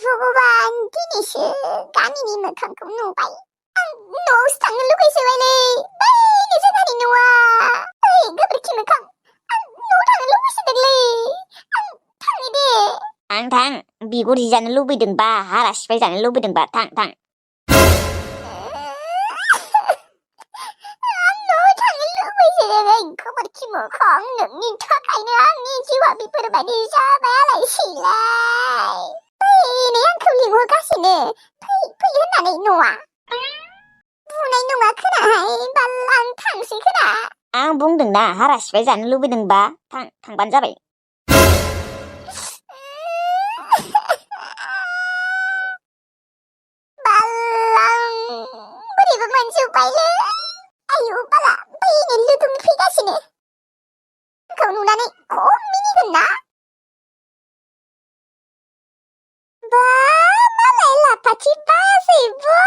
भगबान दिनैसो गामिनि मोखांखौ नुबाय आं न'आवसो थांनो लुगैसोबायलै बै जोंहानि न'आ ओइ गोबोरखि मोखां आं न'आव थांनो लुगैसोदोंलै आं थांनि दे थां बिगुर जानो लुबैदोंबा हारा सिफाय जानो लुबैदोंबा थां आं न'आव थांनो लुगैसोदों गोबोरखि मोखां नोंनि थाखायनो आंनि जिउआ बेफोरबायदि जाबाय आलायसिलाय नै आंखौ लिंहरगासिनो फै होननानै न'आ बुंनाय नङा खोनाहाय बाल आं थांसै खोना आं बुंदोंना हारा सिफाय जानो लुबैदोंबा थांबानो जाबाय बाल आं बोरैबा मोनजोब्बायलै आयु बाला बैनो लुदुं फैगासिनो आंखौ नुनानै खम मिनिगोन ना बा मालाय लाफाथि बाजै बा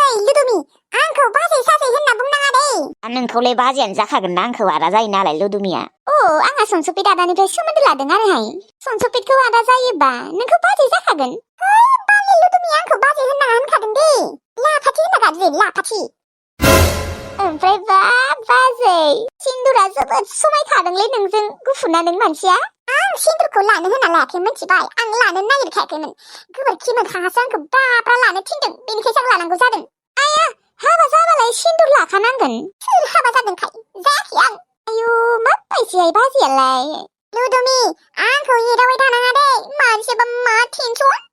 ओइ लुदुमि आंखौ बाजै साजै होनना बुंनाङा दे नोंखौलाय बाजैयानो जाखागोन ना आंखौ आदा जायो नालाय लुदुमिया आंहा सनसपित आदानिफ्राय सोमोन्दो लादों आरोहाय सनसपितखौ आदा जायोबा नोंखौ बाजै जाखागोन बाले लुदुमि आंखौ बाजै होननाङा होनखादों दे लाफाथि होनना गाबज्रि लाफाथि ओमफ्राय बा बाजै सिन्दुरा जोबोद समायखादोंलै नोंजों गुफुरना नों मानसिया आं सिन्दुरखौ लानो होनना लायाखै मिथिबाय आं लानो नागिरखायाखैमोन गोबोरखि मोखाङासो आंखौ ब्रा लानो थिनदों बेनिखायसो आं लानांगौ जादों आया हाबा जाबालाय सिन्दुर लाखानांगोन सोर हाबा जादोंखाय जायाखै आं आयु मा बायदिहाय बाजैयालाय लुदुमि आंखौ एदावबाय थानाङा दे मानसियाबा मा टेनसन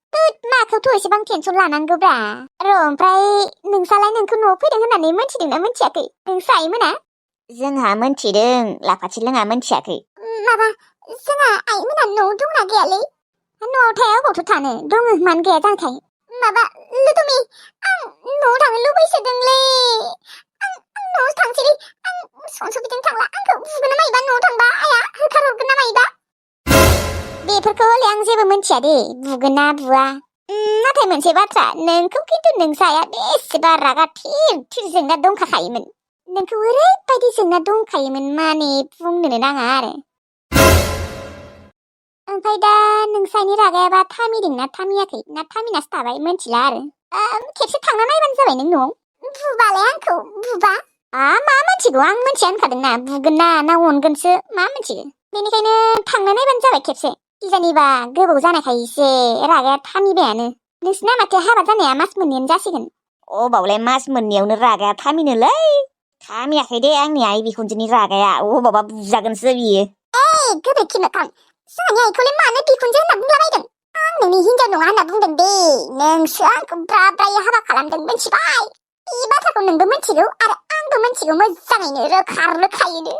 माखौथ' एसेबां टेनसन लानांगौब्रा ओमफ्राय नोंसालाय नोंखौ न'आव फैदों होननानै मोनथिदोंना मोनथियाखै नोंसा आइमोना जोंहा मोनथिदों लाफाथि लोङा मोनथियाखै माबा जोंहा आइमोना न'आव दंना गैयालै न'आव थाया अबावथ' थानो दङ मानो गैया जानोखाय माबा लुदुमि आं न'आव थांनो लुबैसोदोंलै आं न'आव थांसैलै आं सनसबिजों थांला आंखौ बुगोन ना मायोबा न'आव थांबा आइया होखारहरगोन ना मायोबा बेफोरखौ हले आं जेबो मिन्थिया दे बुगोन ना बुवा नाथाय मोनसे बाथ्रा नोंखौ खिन्थु नोंसाया बेसेबा रागा थिर जोंना दंखायोमोन नोंखौ ओरैबायदि जोंना दंखायोमोन माने बुंनोनो नाङा आरो ओमफ्राय दा नोंसानि रागायाबा थामिदोंना थामियाखै ना थामिनासो थाबाय मिन्थिला आरो खेबसे थांना नायबानो जाबाय नों न'आव बुबालाय आंखौ बुबा मा मिथिगौ आं मिथिया होनखादोंना बुगोन ना अनगोनसो मा मिथिगौ बेनिखायनो थांना नायबानो जाबाय खेबसे किजानिबा गोबाव जानायखाय एसे रागाया थामिबायानो नोंसिना माथो हाबा जानाया मास मोननैयानो जासिगोन अबावलाय मास मोननैयावनो रागाया थामिनोलै थामियाखै दे आंनि आइ बिखुनजोनि रागाया अबावबा बुजागोनसो बियो गोबोरखि मोखां जोंहानि आइखौलाय मानो बिखुनजो होनना बुंलाबायदों आं नोंनि हिनजाव नङा होनना बुंदों दे नोंसो आंखौ ब्रायै हाबा खालामदों मिथिबाय बे बाथ्राखौ नोंबो मिथिगौ आरो आंबो मिथिगौ मोजाङैनो रोखायैनो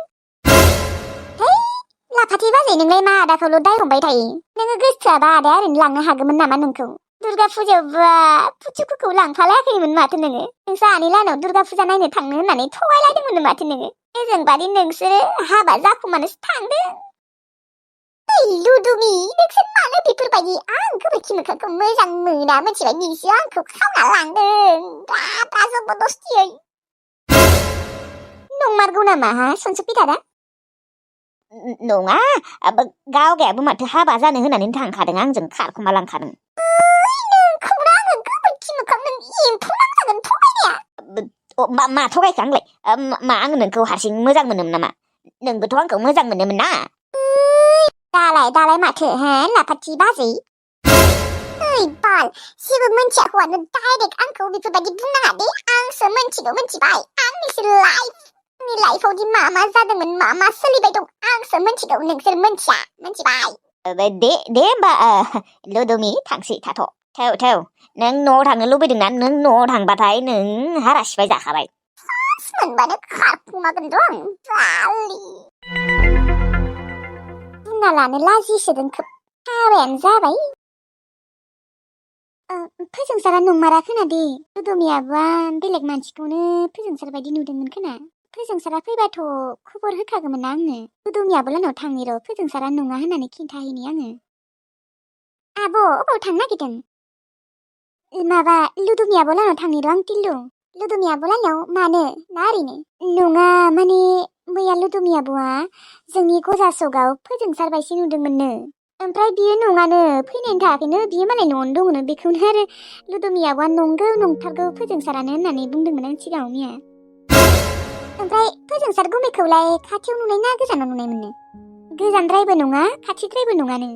लाफाथि बाजै नोंलाय मा आदाखौल' दाय हमबाय थायो नोङो गोसोआबा आदाया ओरैनो लांनो हागौमोन नामा नोंखौ दुर्गा फुजायावबा पुथुकुखौ लांफालायाखैमोन माथो नोङो नोंसा आनै लानाव दुर्गा फुजा नायनो थांनो होननानै थगायलायदोंमोन माथो नोङो जोंबादि नोंसोरो हाबा जाखुमानोसो थांदों लुदुमि नोंसोर मानो बेफोरबायदि आं गोबोरखि मोखांखौ मोजां मोना मिथिबाय नोंसो आंखौ खावना लांदों दा जबरदस्तियै नंमारगौ नामा सनसपि दादा नङा गावगायाबो माथो हाबा जानो होननानै थांखादों आंजों खारखुमा लांखादों नोंखौनो आङो गोबोरखि मोखां नों एम्फौ नांजागोन थगायनाया मा थगायखो आंलाय मा आं नोंखौ हारसिं मोजां मोनोमोन नामा नोंबोथ' आंखौ मोजां मोनोमोन ना दालाय माथो लाफाथि बाजै ओइ बाल जेबो मोनथिया हौवानो डाइरेक्ट आंखौ बेफोरबायदि बुंनाङा दे आंसो मोनथिगौ मिथिबाय आंनिसो आंनि लाइफआवदि मा जादोंमोन मा सोलिबाय दं आंसो मोनथिगौ नोंसोर मोनथिया मिथिबाय दे होमबा लुदुमि थांसै थौ नों न'आव थांनो लुबैदोंना नों न'आव थांबाथाय नों हारा सिफाय जाखाबाय मोनबानो खारखुमागोन र' आं बालि बुंना लानो लाजिसोदों खोब हाबायानो जाबाय फोजोंसारा नंमारा खोनादे लुदुमियाबा बेलेग मानसिखौनो फोजोंसार बायदि नुदोंमोन खोना फोजोंसारा फैबाथ' खबर होखागौमोन ना आंनो लुदुमियाबो लानाव थांनि र' फोजोंसारा नङा होननानै खिन्थाहैनि आङो आब' अबाव थांनो नागिरदों माबा लुदुमियाबो लानाव थांनि र' आं टिल्लु लुदुमियाबो लानाव मानो ना ओरैनो नङा माने मैया लुदुमियाबोआ जोंनि गजा सगाव फोजोंसार बायसि नुदोंमोननो ओमफ्राय बियो नङानो फैनायनि थाखायनो बियो मालाय न'आवनो दङनो बेखौनो आरो लुदुमि आब'आ नंगौ नंथारगौ फोजोंसारानो होननानै बुंदोंमोन आं सिगाङाव मैया। ओमफ्राय फोजोंसार गुमैखौलाय खाथियाव नुनाय ना गोजानाव नुनाय मोननो? गोजानद्रायबो नङा खाथिद्रायबो नङानो।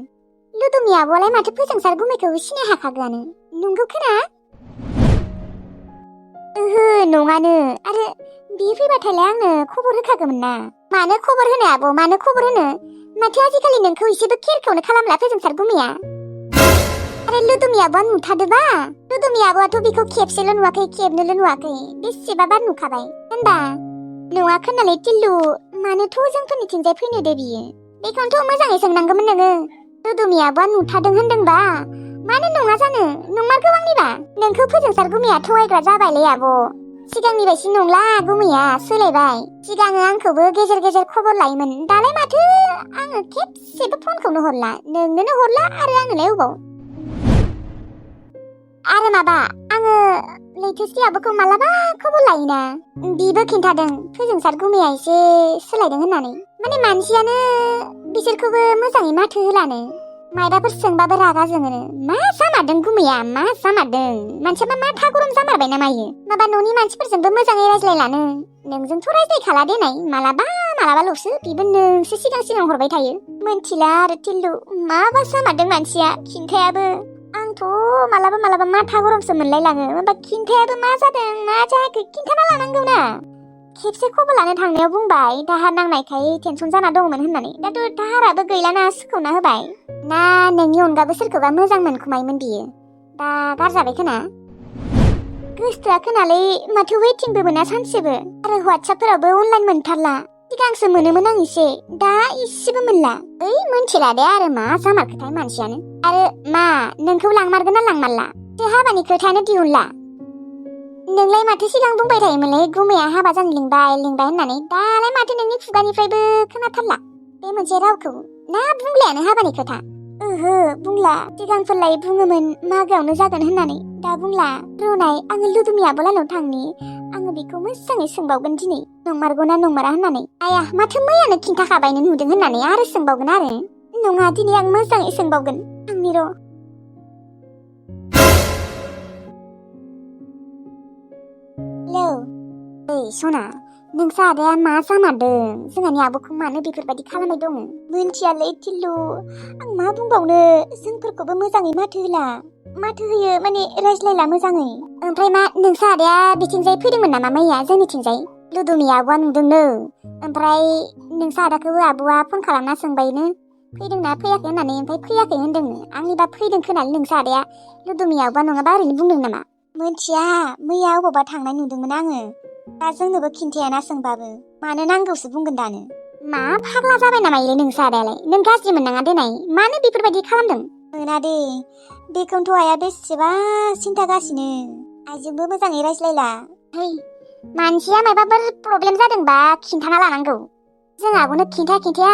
लुदुमि आब'आलाय माथो फोजोंसार गुमैखौ सिनाय हाखागोआनो। नंगौ खोना? ओहो नङानो आरो बियो फैबाथायलाय आंनो खबर होखागौमोन ना। मानो खबर होनो आब' मानो खबर होनो? माथो आजिखालि नोंखौ एसेबो केयारखौनो खालामला फोजोंसार गुमैया। आरो लुदुमि आब'आ नुथादोबा लुदुमि आब'आथ' बेखौ खेबसेल' नुवाखै खेबनैल' नुवाखै बेसेबा बार नुखाबाय होनबा नुवाखै नालाय टिल्लु मानोथ' जोंफोरनिथिंजाय फैनो दे बियो बेखौनोथ' मोजाङै सोंनांगौमोन नोङो। लुदुमि आब'आ नुथादों होनदोंबा मानो नङा जानो नंमारगौ आंनिबा नोंखौ फोजोंसार गुमैया थगायग्रा जाबायलै आब'। सिगांनि बायदि नंला गुमैया सोलायबाय। सिगाङो आंखौबो गेजेर गेजेर खबर लायोमोन दालाय माथो आङो खेबसेबो फनखौनो हरला नोंनोनो हरला आरो आंनोलाय अबाव। आरो माबा आङो लैथोस्रि आब'खौ मालाबा खबर लायोना बिबो खिन्थादों फोजोंसार गुमैया एसे सोलायदों होननानै माने मानसियानो बिसोरखौबो मोजाङै माथो होलानो मायबाफोर सोंबाबो रागा जोङोनो। मा जामारदों गुमैया मा जामारदों मानसियाबा माथा गरम जामारबाय ना मायो माबा न'नि मानसिफोरजोंबो मोजाङै रायज्लायलानो नोंजोंथ' रायज्लायखाला देनाय मालाबा मालाबाल'सो बिबो नोंसो सिगां सिगां हरबाय थायो मोनथिला आरो टिल्लु माबा जामारदों मानसिया खिन्थायाबो। आंथ' मालाबा मालाबा माथा गरमसो मोनलायलाङो होमबा खिन्थायाबो मा जादों मा जायाखै खिन्थाना लानांगौ ना। खेबसे खबर लानो थांनायाव बुंबाय दाहार नांनायखाय टेनसन जाना दंमोन होननानै दाथ' दाहाराबो गैलाना सुख'ना होबाय ना नोंनि अनगाबो सोरखौबा मोजां मोनखुमायोमोन बियो दा गारजाबाय खोना। गोसोआ खोनालै माथो वेटिंबो मोना सानसेबो आरो हवाटसएपफोरावबो अनलाइन मोनथारला। सिगांसो मोनोमोन आं एसे दा इसेबो मोनला। ओइ मोनथिला दे आरो मा जामारखोथाय मानसियानो। आरो मा नोंखौ लांमारगोन ना लांमारला हाबानि खोथायानो दिहुनला। नोंलाय माथो सिगां बुंबाय थायोमोनलै गुमैया हाबा जानो लिंबाय लिंबाय होननानै दालाय माथो नोंनि खुगानिफ्रायबो खोनाथारला बे मोनसे रावखौ ना बुंलायानो हाबानि खोथा। ओहो बुंला सिगांफोरलाय बुङोमोन मागोआवनो जागोन होननानै दा बुंला। रनाय आङो लुदुमि आब'लानाव थांनि आङो बेखौ मोजाङै सोंबावगोन दिनै नंमारगौना नंमारा होननानै। आया माथो मैयानो खिन्थाखाबायनो नुदों होननानै आरो सोंबावगोन आरो नङा दिनै आं मोजाङै सोंबावगोन आंनि र'। हेलौ ओइ सना नोंसा आदाया मा जामारदों जोंहानि आब'खौ मानो बेफोरबायदि खालामबाय दङ? मोनथियालै टिल्लु आं मा बुंबावनो जोंफोरखौबो मोजाङै माथो होला माथो होयो माने रायज्लायला मोजाङै। ओमफ्राय मा नोंसा आदाया बिथिंजाय फैदोंमोन नामा मैया जोंनिथिंजाय? लुदुमि आब'आ नुदोंनो ओमफ्राय नोंसा आदाखौबो आब'आ फन खालामना सोंबायनो फैदोंना फैयाखै होननानै ओमफ्राय फैयाखै होनदोंनो। आंनिबा फैदों खोनालै नोंसा आदाया लुदुमि आब'आ नङाबा ओरैनो बुंदों नामा? मोनथिया मैया अबावबा थांनाय नुदोंमोन आङो दा जोंनोबो खिन्थायाना सोंबाबो मानो नांगौसो बुंगोन दानो। मा फाग्ला जाबाय नामा इलाय नोंसा आदायालाय नों गाज्रि मोननाङा देनाय मानो बेफोरबायदि खालामदों? मोना दे बेखौनोथ' आइया बेसेबा सिन्थागासिनो आइजोंबो मोजाङै रायज्लायला। है मानसिया मायबाफोर प्रब्लेम जादोंबा खिन्थाना लानांगौ। जों आब'नो खिन्थाया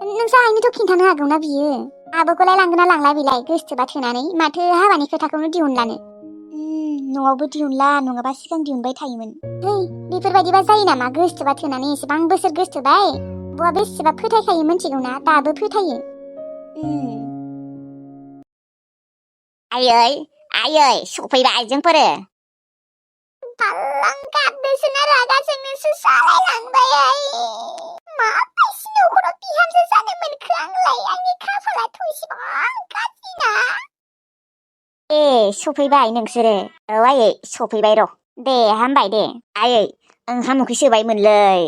नोंसा आइनोथ' खिन्थानो हागौना बियो। आब'खौलाय लांगोना लांला बिलाय गोसोथोबा थोनानै माथो हाबानि खोथाखौनो दिहुनलानो। न'आवबो दिहुनला नङाबा सिगां दिहुनबाय थायोमोन। है बेफोरबायदिबा जायो नामा गोसोथोबा थोनानै एसेबां बोसोर गोसोथोबाय बहा बेसेबा फोथायखायो मोनथिगौना दाबो फोथायो। आयै आयै सफैबाय जोंफोरो। बालां गाबनोसोना रागा जोंनोसो जालायलांबाय। माबायदि न'खराव बिहामजो जानो मोनखो आंलाय आंनि खाफालाथ' इसेबां गाज्रिना। ए सफैबाय नोंसोरो औ आयै सफैबाय र'। दे हामबाय दे आयै ओंखाम उखै सोबायमोनलै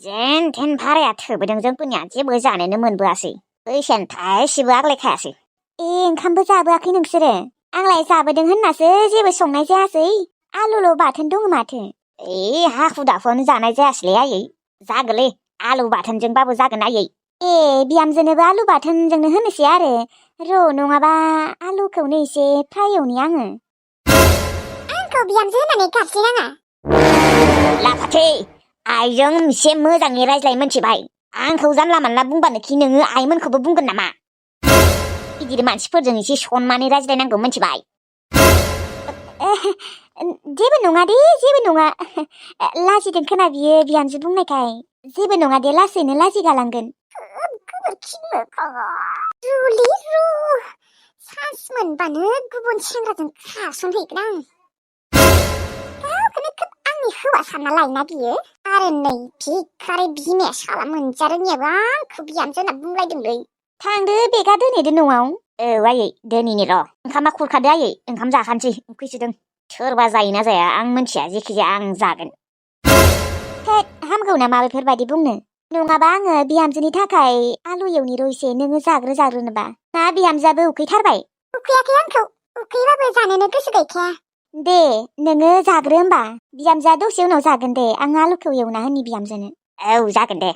जेन थेन भाराया थोबोदों जोंफोरनिया जेबो जानोनो मोनबोआसै फैसायानो थाइसेबो आग्लायखायासै। ए ओंखामबो जाबोआखै नोंसोरो? आंलाय जाबोदों होननासो जेबो संनाय जायासै आलुल' बाथोन दङ माथो। ए हाखु दाखुआनो जानाय जायासैलै आयै जागोलै आलु बाथोनजोंबाबो जागोन आयै। ए बिहामजोनोबो आलु बाथोनजोंनो होनोसै आरो र' नङाबा आलुखौनो एसे फ्राय एवनि आङो। आंखौ बिहामजो होननानै गाबज्रिनाङा। लाफाथै आइजों एसे मोजाङै रायज्लाय मोनथिबाय। आंखौ जानला मानला बुंबानोखि नोङो आइमोनखौबो बुंगोन नामा? गिदिर मानसिफोरजों एसे सनमानै रायज्लायनांगौ मोनथिबाय। जेबो नङा दे जेबो नङा लाजिदों खोना बियो बिहामजो बुंनायखाय जेबो नङा दे लासैनो लाजि गालांगोन। रुलि रु चान्स मोनबानो गुबुन सेंग्राजों खारसनहैगोन आं गावखौनो खोब आंनि हौवा सानना लायोना बियो आरो नै भिखारि बिमाया साला मोनजारोङियाबो आंखौ बिहामजो होनना बुंलायदोंलै थांदो बेगा दोनहैदो न'आव आयै दोनैनि र' ओंखामा खुरखादो आयै ओंखाम जाखानोसै उखैसोदों सोरबा जायोना जाया आं मिथिया जेखिजाया आं जागोन थोद हामगौ नामा बेफोरबायदि बुंनो नङाबा आङो बिहामजोनि थाखाय आलु एवनि र' एसे नोङो जाग्रोनोबा ना बिहामजोआबो उखैथारबाय उखैयाखै आंखौ उखैबाबो जानोनो गोसो गैखाया दे नोङो जाग्रो होमबा बिहामजोआ दसे उनाव जागोन दे आं आलुखौ एवना होनि बिहामजोनो औ जागोन दे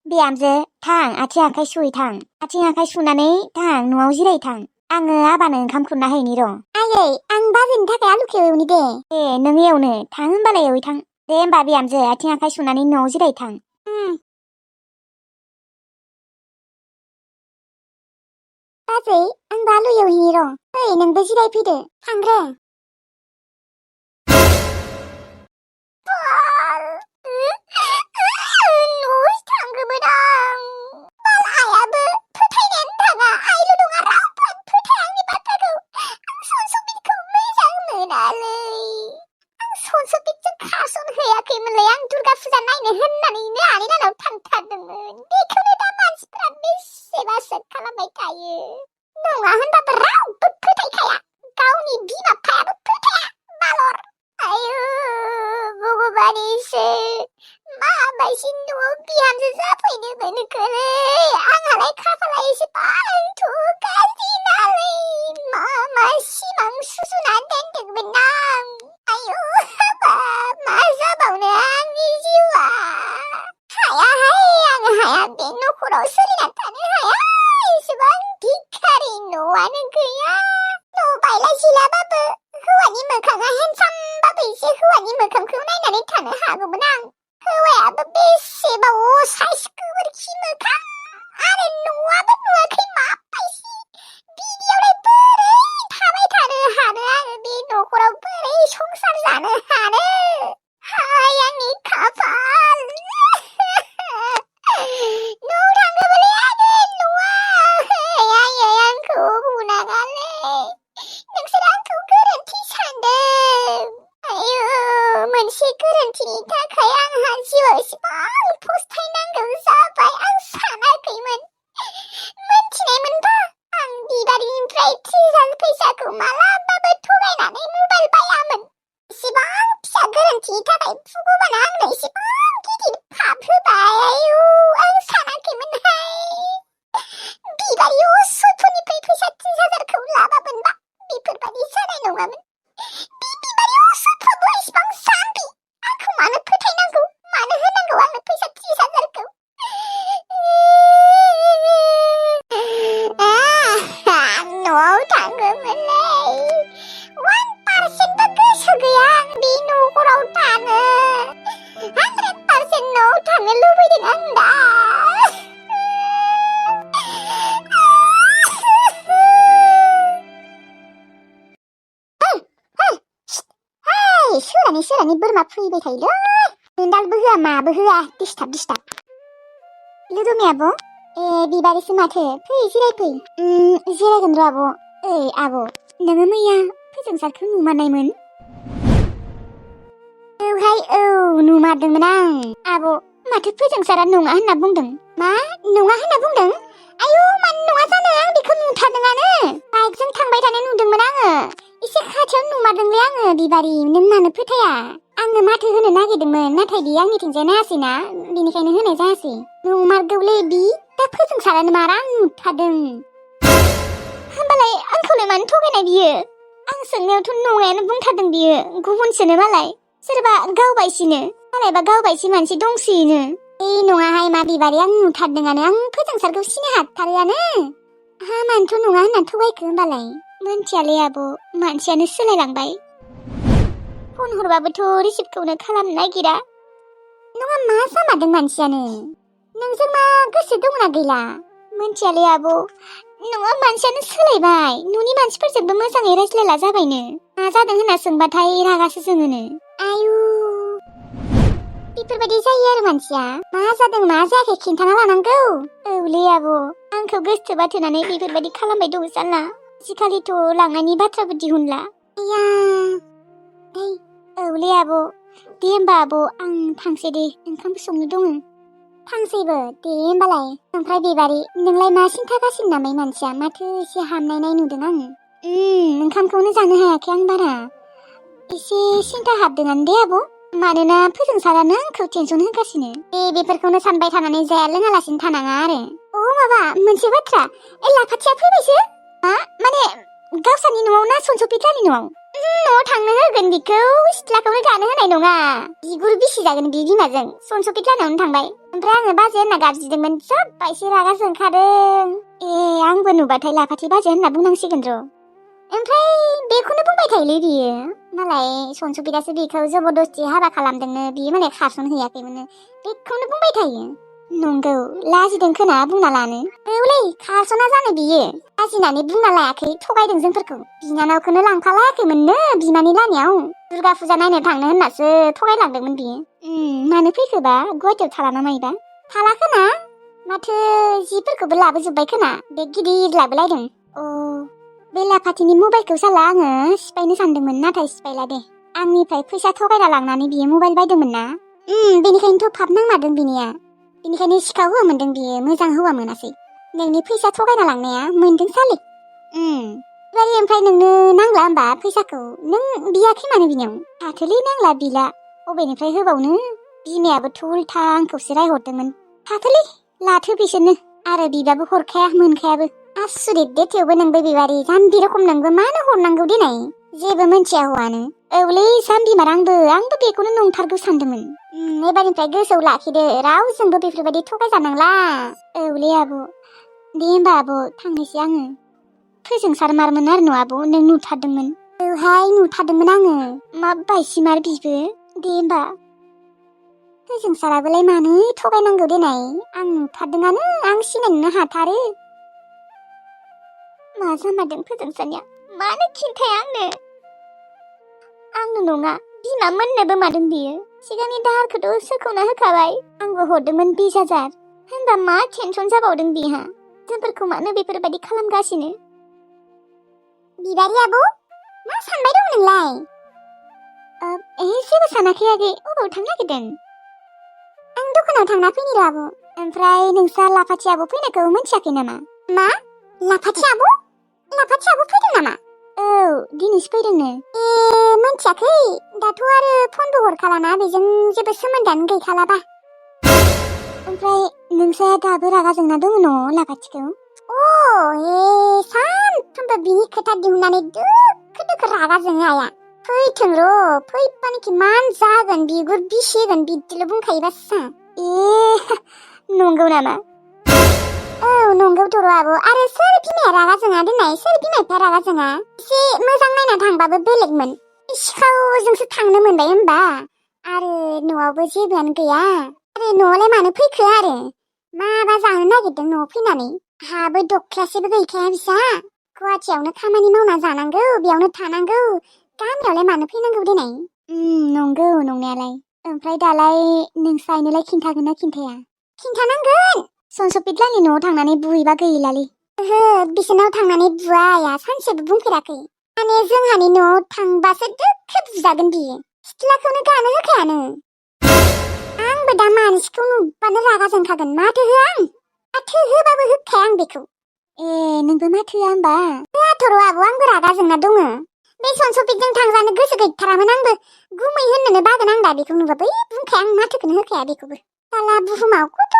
बिहामजो थां आथिं आखाइ सुहैथां आथिं आखाइ सुनानै थां न'आव जिरायथां आङो आबानो ओंखाम खुरना हैनि र' आयै आं बाजैनि थाखाय आलुखौ एवनि दे नों एवनो थां होमबालाय एवहैथां दे होमबा बिहामजो आथिं आखाइ सुनानै न'आव जिरायथां बाजै आंबो आलु एवहैनि र' ओइ नोंबो जिरायफैदो थांग्रो न'आवसो थांगौमोन आं बाल आइयाबो फोथायनायानो थाङा आइल' नङा रावबो फोथाया आंनि बाथ्राखौ आं सनसबितखौ मोजां मोनालै आं सनसबितजों खारसनहैयाखैमोनलै आं दुर्गा फुजा नायनो होननानैनो आनै नानाव थांथारदोंमोन बेखौनो दा मानसिफोरा बेसेबा सेट खालामबाय थायो नङा होनबाबो रावबो फोथायखाया गावनि बिमा बिफायाबो फोथाया बालर आयु भगबान इसोर माबायदि न'आव बिहामजो जाफैनो मोनखोलै आंहालाय खाफाला एसेबांथ' गाज्रि नालै मा सिमां सुजुनानै दोनदोंमोन आं आयु हाबाब मा जाबावनो आंनि जिउआ हायाहाय आं हाया बे न'खराव सोलिनानै थानो हाया एसेबां भिखारि न'आनो गैया न' बायला जिलाबाबो हौवानि मोखाङा हेन्डसामबाबो एसे हौवानि मोखांखौ नायनानै थानो हागौमोन आं हौवायाबो बेसेबा असाइस गोबोरखि मोखां आरो न'आबो नुवाखै माबायदि बिदियावलाय बोरै थाबाय थानो हानो आङो बे न'खराव बोरै संसार जानो हानो हाय आंनि खाफाल न'आव थांगौमोनलै आङो न'आव आयै आंखौ बुनाङालै नोंसोर आंखौ गोरोन्थि सानदों आयु मोनसे गोरोन्थिनि थाखाय आंहा जिउआव एसेबां फस्थायनांगौ जाबाय आं सानाखैमोन मोनथिनायमोनबा आं बिबारिनिफ्राय 30,000 फैसाखौ मालाबाबो थगायनानै मबाइल बायामोन एसेबां फिसा गोरोन्थिनि थाखाय भगबाना आंनो एसेबां गिदिर पाप होबाय आयु आं सानाखैमोनहाय बिबारि असथनिफ्राय फैसा 30,000खौ लाबामोनबा बेफोरबायदि जानाय नङामोन बे बिबारि असथबो एसेबां जाम्बि आंखौ मानो फोथायनांगौ मानो होनांगौ आंनो फैसा 30,000खौ न'आव थांगौमोनलै 1%बो गोसो गैया आं बे न'खराव थानो 100% न'आव थांनो लुबैदों आं दा सोरानि बोरमा फैबाय थायोलै नोंदालबो होआ माबो होआ दिस्टार्ब लुदुमि आब' बिबारिसो माथो फै जिरायफै जिरायगोन र' आब' ओइ आब' नोङो मैया फोजोंसारखौ नुमारनायमोन औहाय औ नुमारदोंमोन आं आब' माथो फोजोंसारा नङा होनना बुंदों मा नङा होनना बुंदों आयु मानो नङा जानो आं बेखौ नुथारदोंआनो बाइकजों थांबाय थानाय नुदोंमोन आङो एसे खाथियाव नुमारदोंलै आङो बिबारि नों मानो फोथाया आङो माथो होनो नागिरदोंमोन नाथाय बियो आंनिथिंजाय नायासैना बेनिखायनो होनाय जायासै नंमारगौलै बि दा फोजोंसारानो मार आं नुथारदों होमबालाय आंखौलाय मानो थगायनाय बियो आं सोंनायावथ' नङायानो बुंथारदों बियो गुबुनसोनो मालाय सोरबा गावबायसिनो मालायबा गावबायसि मानसि दंसोयोनो नङाहाय मा बिबारि आं नुथारदोंआनो आं फोजोंसारखौ सिनाय हाथारोआनो हामानोथ' नङा होनना थगायखो होमबालाय मोनथियालै आब' मानसियानो सोलायलांबाय फन हरबाबोथ' रिसिभखौनो खालामनो नागिरा नङा मा जामारदों मानसियानो नोंजों मा गोसो दंना गैला मोनथियालै आब' नङा मानसियानो सोलायबाय न'नि मानसिफोरजोंबो मोजाङै रायज्लायला जाबायनो मा जादों होनना सोंबाथाय रागासो जोङोनो आयु बेफोरबायदि जायो आरो मानसिया मा जादों मा जायाखै खिन्थाना लानांगौ औलै आब' आंखौ गोसथोबा थोनानै बेफोरबायदि खालामबाय दं सानला आजिखालिथ' लांनायनि बाथ्राबो दिहुनला आया औलै आब' दे होमबा आब' आं थांसै दे ओंखामबो संनो दङ थांसैबो दे होमबालाय ओमफ्राय बेबारि नोंलाय मा सिन्था गासिनो नामाय मानसिया माथो एसे हामनायनाय नुदों आं ओंखामखौनो जानो हायाखै आं बारा एसे सिन्था हाबदोंआनो दे आब' मानोना फोजोंसारानो आंखौ टेनसन होगासिनो बेफोरखौनो सानबाय थानानै जाया लोङालासिनो थानाङा आरो माबा मोनसे बाथ्रा लाखाथिया फैबायसो मा माने गावसानि न'आव ना सनसफितानि न'आव न'आव थांनो होगोन बिखौ सिथ्लाखौनो गानो होनाय नङा बिगुर बिसि जागोन बि बिमाजों सनसफित लानायावनो थांबाय ओमफ्राय आङो बाजै होनना गाबज्रिदोंमोन जब्बा एसे रागा जोंखादों आंबो नुबाथाय लाखाथि बाजै होनना बुंनांसिगोन र' ओमफ्राय बेखौनो बुंबाय थायोलै बियो मालाय सनसफितासो बेखौ जबरदस्ति हाबा खालामदोंनो बियो मालाय खारसन हैयाखैमोननो बेखौनो बुंबाय थायो नंगौ लाजिदों खोना बुंना लानो औलै खारसना जानो बियो लाजिनानै बुंना लायाखै थगायदों जोंफोरखौ बिनानावखौनो लांफालायाखैमोननो बिमानि लामायाव दुर्गा फुजा नायनो थांनो होननासो थगायलांदोंमोन बियो मानो फैखोबा गुवाहाटियाव थालाना मायोबा थालाखोना माथो जिफोरखौबो लाबोजोब्बाय खोना बेग गिदिर लाबोलायदों बे लाखाथिनि मबाइलखौ साला आङो सिफायनो सानदोंमोन नाथाय सिफायला दे आंनिफ्राय फैसा थगायना लांनानै बियो मबाइल बायदोंमोन ना बेनिखायनोथ' फाब नांमारदों बिनिया बेनिखायनो सिखाव हौवा मोनदों बियो मोजां हौवा मोनासै नोंनि फैसा थगायना लांनाया मोनदों साले ओमफ्राय नोंनो नांला होमबा फैसाखौ नों बियाखै मानो बिनियाव हाथोलै नांला बिला अबेनिफ्राय होबावनो बिमायाबोथ' उल्था आंखौसो रायहरदोंमोन हाथोलै लाथो बिसोरनो आरो बिबाबो हरखाया मोनखायाबो आसुरित दे थेवबो नोंबो बिबारि जाम्बि रखम नोंबो मानो हरनांगौ देनाय जेबो मोनथिया हौवानो औलै जाम्बिमार आंबो बेखौनो नंथारगौ सानदोंमोन एबारनिफ्राय गोसोआव लाखिदो रावजोंबो बेफोरबायदि थगायजानांला औलै आब' दे होमबा आब' थांनोसै आङो फोजोंसारमारमोन आरो न' आब' नों नुथारदोंमोन औहाय नुथारदोंमोन आङो मा बायसिमार बिबो दे होमबा फोजोंसाराबोलाय मानो थगायनांगौ देनाय आं नुथारदोंआनो आं सिनायनो हाथारो मा जामारदों फोजोंसारनिया मानो खिन्थाया आंनो नङा बिमा मोननोबो मादों बियो सिगांनि दाहारखौथ' सोखावना होखाबाय आंबो हरदोंमोन 20,000 होनबा मा टेनसन जाबावदों बिहा जोंफोरखौ मानो बेफोरबायदि खालामगासिनो बिबारि आब' मा सानबाय दं नोंलाय जेबो सानाखै आगै अबाव थांनो नागिरदों आं दखानाव थांना फैनि र' आब' ओमफ्राय नोंसा लाखाथि आब' फैनायखौ मिन्थियाखै नामा मा लाखाथि आब' फैदों नामा औ दिनैसो फैदोंनो मिन्थियाखै दाथ' आरो फनबो हरखालाना बेजों जेबो सोमोन्दोआनो गैखालाबा ओमफ्राय नोंसा दाबो रागा जोंना दङ न' लाखाथिखौ सानफ्रोमबो बिनि खोथा दिहुननानै दोखो रागा जोङो आया फैथों र' फैबानोखि मान जागोन बिगुर बिसिगोन बिदिल' बुंखायोबा सा नंगौ नामा नंगौथ' र' आब' आरो सोर बिमाया रागा जोङा दोननाय सोर बिमा बिफाया रागा जोङा एसे मोजां नायना थांबाबो बेलेगमोन सिखावजोंसो थांनो मोनबाय होमबा आरो न'आवबो जेबोआनो गैया आरो न'आवलाय मानो फैखो आरो माबा जानो नागिरदों न'आव फैनानै हाबो दख्लासेबो गैखाया बिसा गुवाहाटियावनो खामानि मावना जानांगौ बेयावनो थानांगौ गामियावलाय मानो फैनांगौ देनाय नंगौ नंनायालाय ओमफ्राय दालाय नोंसाइनोलाय खिन्थागोन ना खिन्थाया खिन्थानांगोन सनसफितलानि न'आव थांनानै बुहैबा गैलालै बिसोरनाव थांनानै बुवाया सानसेबो बुंफेराखै माने जोंहानि न'आव थांबासो दोखो बुजागोन बियो सिथ्लाखौनो गानो होखायानो आंबो दा मानसिखौ नुबानो रागा जोंखागोन माथो होआ आं माथो होबाबो होखाया आं बेखौ नोंबो माथो होआ होमबा होआथ' र' आब' आंबो रागा जोंना दङ बे सनसफितजों थांजानो गोसो गैथारामोन आंबो गुमै होननोनो बागोन आं दा बेखौ नुबा बै बुंखाया आं माथोखौनो होखाया बेखौबो साला बुहुमाव खथ'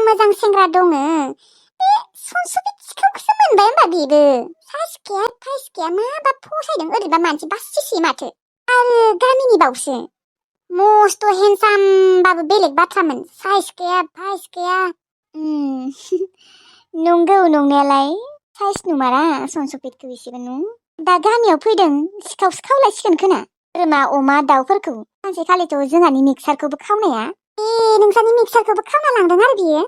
मोजां सेंग्रा दङ बे सनसफित सिखावखौसो मोनबाय होमबा बेबो साइसखाया फाइसखाया माबा फसायदों ओरैबा मानसि बासिसि माथो आरो गामिनि बावसो मस्त' हेन्डसामबाबो बेलेग बाथ्रामोन साइस गैया फाइस गैया नंगौ नंनायालाय साइस नुमारा सनसफितखौ एसेबो दा गामियाव फैदों सिखावसो खावलायसिगोन खोना बोरमा अमा दाउफोरखौ सानसेखालिथ' जोंहानि मिक्सारखौबो खावनाया नोंसानि मिक्सारखौबो खावना लांदों आरो बियो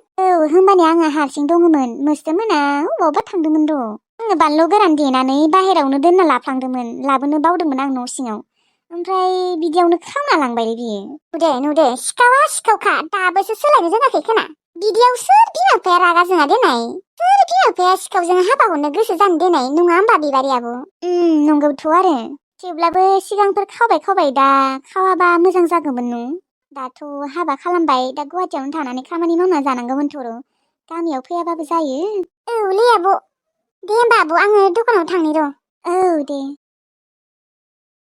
होमबाने आङो हारसिं दङमोन मोस्रोमोना अबावबा थांदोंमोन र' आङो बानलु गोरान देनानै बाहेरावनो दोनना लाफ्लांदोंमोन लाबोनो बावदोंमोन आं न' सिङाव ओमफ्राय बिदियावनो खावना लांबायलै बियो। नुदे सिखावा सिखावखा दाबोसो सोलायनो रोङाखै खोना बिदियाव सोर बिमा बिफाया रागा जोङा देनाय सोर बिमा बिफाया सिखावजों हाबा हरनो गोसो जानो देनाय नङा होमबा बिबारि आब'? नंगौथ' आरो थेवब्लाबो सिगांफोर खावबाय दा खावाबा मोजां जागौमोन नु दाथ' हाबा खालामबाय दा गुवाहाटियावनो थानानै खामानि मावना जानांगौमोन थर' गामियाव फैयाबाबो जायो। औलै आब' दे होमबा आब' आङो दखानाव थांनि र'। औ दे।